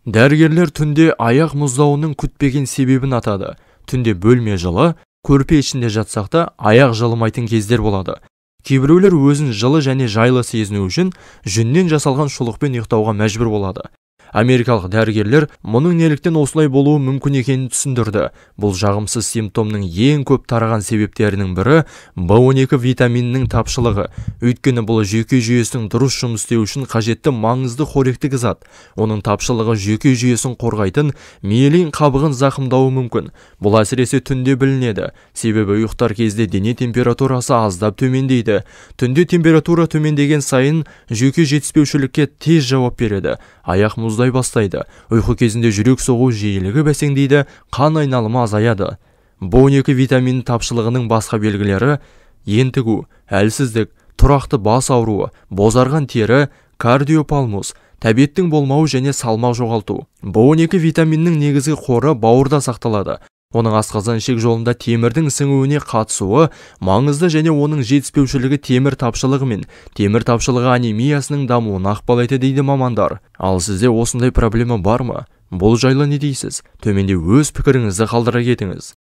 Дәрігерлер түнде аяқ мұздауының күтпеген себебін атады. Түнде бөлме жылы, көрпе ішінде жатсақ та аяқ жылымайтын кездер болады. Кейбіреулер өзін жылы және жайлы сезіну үшін жүннен жасалған шұлықпен ұйықтауға мәжбүр болады. Америкалық дәрігерлер мұның неліктен осылай болуы мүмкін екенін түсіндірді. Бұл жағымсыз симптомның ең көп тараған себептерінің бірі B12 витаминінің тапшылығы. Өйткені бұл жүйке жүйесінің дұрыс жұмыс істеуі үшін қажетті маңызды қоректік зат. Оның тапшылығы жүйке жүйесін қорғайтын миелин қабығын зақымдауы мүмкін. Бұл әсіресе түнде білінеді. Себебі ұйықтар кезде дене температурасы аздап төмендейді. Түнде температура төмендеген сайын жүйке жетіспеушілікке тез жауап береді. Аяқ мұздай бастайды. Ұйқы кезінде жүрек соғу жиілігі бәсеңдейді, қан айналымы азаяды. B12 витаминінің тапшылығының басқа белгілері ентігу, әлсіздік, тұрақты бас ауруы, бозарған тері, кардиопалмус, тәбеттің болмауы және салмақ жоғалту. B12 витаминінің негізгі қоры бауырда сақталады. Оның асқазан-ішек жолында темірдің сіңуіне қатысуы маңызды және оның жетіспеушілігі темір тапшылығы мен темір тапшылығы анемиясының дамуына ықпал етеді дейді мамандар. Ал сізде осындай проблема бар ма? Бұл жайлы не дейсіз? Төменде өз пікіріңізді қалдыра кетіңіз.